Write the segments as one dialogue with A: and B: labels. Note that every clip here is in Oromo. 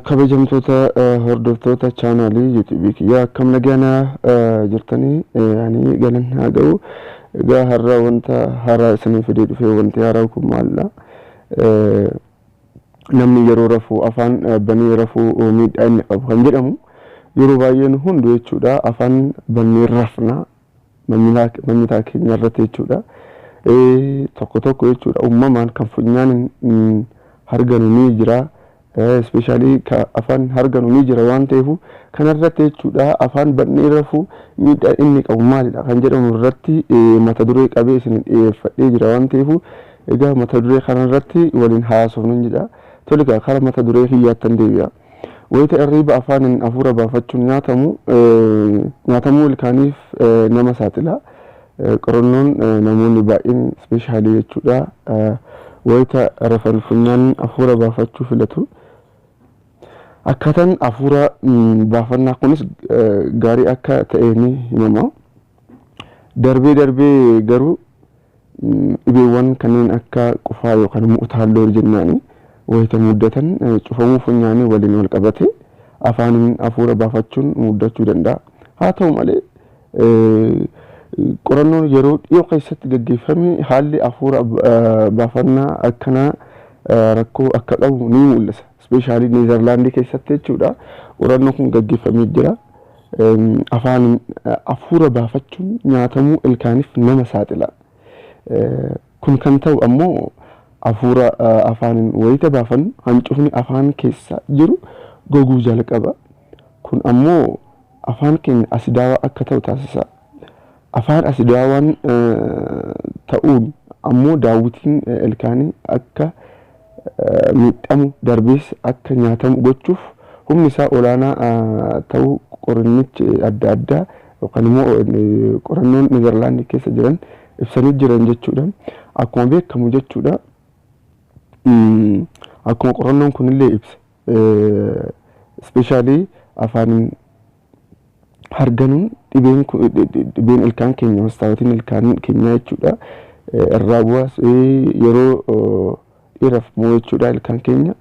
A: Kabajamtoota hordoftoota chaanaalii yuutuubii kiyyaa, akkam nagaana jirtanii? Ani galanni haa ga'u. Egaa har'a wanta haaraa isinii fidee dhufe. Wanti haaraa kun maalidha? Namni yeroo rafuu afaan banee rafuu miidhaa inni qabu kan jedhamu. Yeroo baay'ee nu hundu jechuudha afaan bannee rafna, manyitaa keenya irratti jechuudha. Tokko tokko jechuudha uumamaan kan funyaan harganu ni jira. Especially afaan harganu ni jira waan ta'eef, kanarratti jechuudha afaan bannee rafuu miidhaa inni qabu maalidha kan jedhamu irratti mata duree qabee isin dhiyeeffadhee jira waan ta'eef, egaa mata duree kanarratti waliin haasofnu jedha. Tole egaa kara mata duree kiyyaattan deebi'a. Wayita hirriiba afaaniin hafuura baafachuun nyaatamu nyaatamuu ilkaaniif nama saaxila. Qorannoon namoonni baay'een especially jechuudha wayita rafan funyaan hafuura baafachuu filatu. Akkaataan hafuura baafannaa kunis gaarii akka ta'e ni himama. Darbee darbee garuu dhibeewwan kanneen akka qufaa yookaan immoo utaalloo jennaani wayita muddatan cufamuu funyaanii waliin wal qabate afaaniin hafuura baafachuun muddachuu danda'a. Haa ta'u malee, qorannoon yeroo dhiyoo keessatti gaggeeffame haalli hafuura baafannaa akkanaa rakkoo akka qabu ni mul'isa. Especially Neezerlaandii keessatti jechuudha. Qorannoon kun gaggeeffamee jira. Afaan hafuura baafachuun nyaatamuu ilkaaniif nama saaxila. Kun kan ta'u ammoo hafuura afaaniin wayita baafannu hancufni afaan keessa jiru goguu jalqaba. Kun ammoo afaan keenya asidaawaa akka ta'u taasisa. Afaan asidaawaan ta'uun ammoo daawwitiin ilkaanii akka miidhamu, darbees akka nyaatamu gochuuf humni isaa olaanaa ta'uu qorannichi adda addaa yookaan immoo qorannoon Neezerlaandii keessa jiran ibsanii jiran jechuudha. Akkuma beekamu jechuudha. Akkuma qorannoon kunillee ibse, especially afaaniin harganuun dhibeen ilkaan keenya, mastaawotiin ilkaan keenyaa jechuudha irraa bu'aas, yeroo dheeraaf immoo jechuudha ilkaan keenya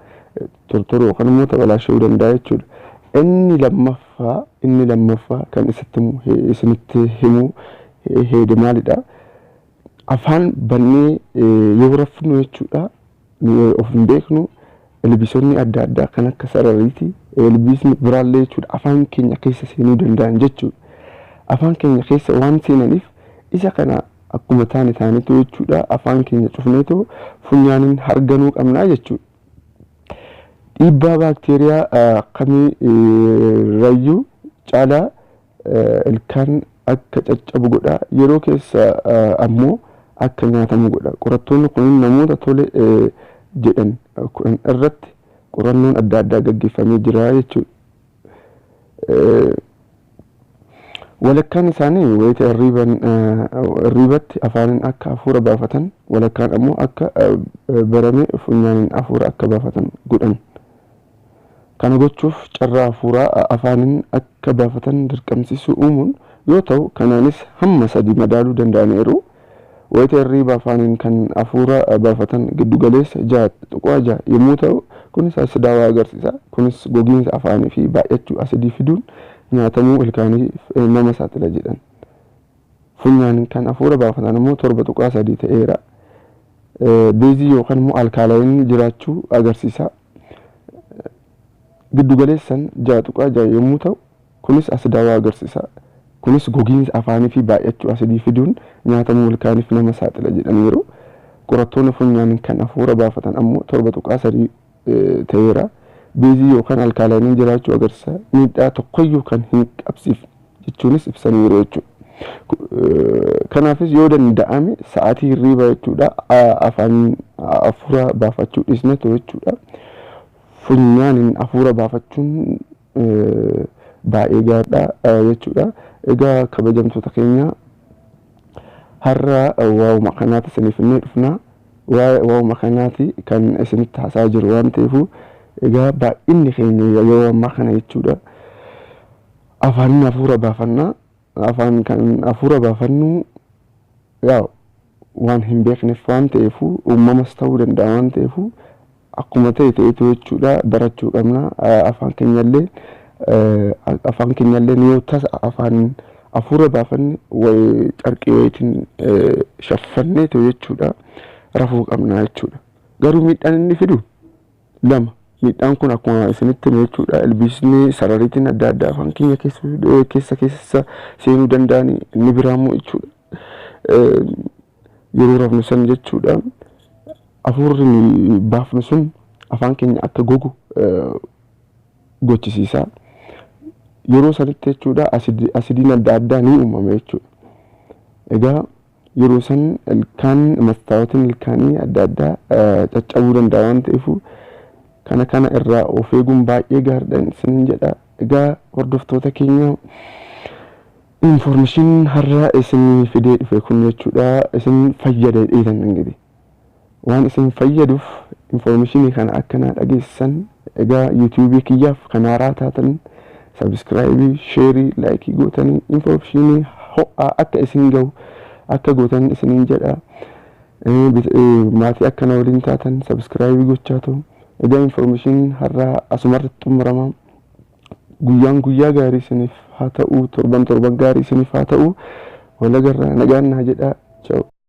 A: tortoruu yookaan immoo tabalaasha'uu danda'a jechuudha. Inni lammaffaa kan isatti isinitti himuu heede maalidha? Afaan bannee yoo rafnu jechuudha, of hin beeknu, ilbiisonni adda addaa kan akka sarariitii, ilbiisni biraallee jechuudha afaan keenya keessa seenuu danda'an jechuudha. Afaan keenya keessa waan seenaniif, isa kana akkuma taane taanetu jechuudha afaan keenya cufneetoo funyaaniin harganuu qabnaa jechuudha. Dhiibbaa baakteeriyaa kamii rayyuu caalaa ilkaan akka caccabu godha. Yeroo keessa ammoo akka nyaatamu godha. Qorattoonni kun namoota tole jedhan 10 irratti qorannoon adda addaa gaggeeffamee jira jechuudha. Walakkaan isaanii wayita hirribatti afaaniin akka hafuura baafatan, walakkaan ammoo akka barame funyaaniin hafuura akka baafatan godhan. Kana gochuuf carraa hafuuraa afaaniin akka baafatan dirqamsiisuu uumuun yoo ta'u, kanaanis hamma sadii madaaluu danda'aniiru. Wayita hirriba afaaniin kan hafuura baafatan giddugaleessa 6.6 yommuu ta'u, kunis asidaawaa agarsiisa. Kunis gogiinsa afaanii fi baay'achuu asidii fiduun nyaatamuu ilkaaniif nama saaxila jedhan. Funyaaniin kan hafuura baafatan immoo 7.3 ta'eera. Beezii yookaan immoo alkaalaayinii jiraachuu agarsiisa. Giddugaleessan 6.6 yommuu ta'u, kunis asidaawaa agarsiisa. Kunis gogiinsa afaanii fi baay'achuu asidii fiduun nyaatamuu ilkaaniif nama saaxila jedhaniiru. Qorattoonni funyaaniin kan hafuura baafatan ammoo 7.3 ta'eera. Beezii yookaan alkaalaayiniin jiraachuu agarsiisa. Miidhaa tokkoyyuu kan hin qabsiifne jechuunis ibsaniiru jechuudha. Kanaafis yoo danda'ame sa'aatii hirriibaa jechuudha afaan hafuura baafachuu dhiisnetu jechuudha. Funyaaniin hafuura baafachuun baay'ee gaariidha jechuudha. Egaa kabajamtoota keenya, har'a waa'uma kanaati isiniif inni dhufna. Waa'uma kanaati kan isinitti haasaa jiru waan ta'eef, egaa baay'inni keenya yeroo ammaa kana jechuudha afaaniin hafuura baafannaa. Afaan kan hafuura baafannu yaa waan hin beekneef waan ta'eef, uumamas ta'uu danda'a waan ta'eef. Akkuma ta'e ta'etu jechuudha, barachuu qabna. Afaan keenyallee yoo tasa afaan hafuura baafanne wayi carqii wayiitiin shaffanneetu jechuudha rafuu qabna jechuudha. Garuu miidhaan inni fidu lama. Miidhaan kun akkuma isinitti hime jechuudha. Ilbiisni sarariitiin adda addaa afaan keenya keessa keessa seenuu danda'an. Inni biraa immoo jechuudha, yeroo rafnu san jechuudha, hafuurri baafnu sun afaan keenya akka gogu gochisiisa. Yeroo sanitti jechuudha asidiin adda addaa ni uumama jechuudha. Egaa yeroo san ilkaan, mastaawotiin ilkaanii adda addaa caccabuu danda'a waan ta'eef, kana irraa of eeguun baay'ee gaariidha isiniin jedha. Egaa hordoftoota keenya, information har'a isin fidee dhufe kun jechuudha isin fayyada jedheetan ingidi. Waan isin fayyaduuf informationii kana akkanaa dhageessan. Egaa YouTubeii kiyyaaf kan haaraa taatan subscribeii, shareii, likeii gootanii informationii ho'aa akka isin gahu akka gootan isiniin jedha. Maatii akkana waliin taatan subscribeii gochaa ta'u. Egaa information har'aa asumarratti xumurama. Guyyaan guyyaa gaarii isiniif haa ta'u, torban torban gaarii isiniif haa ta'u. Walagarraa nagaan naa jedha. Ciao.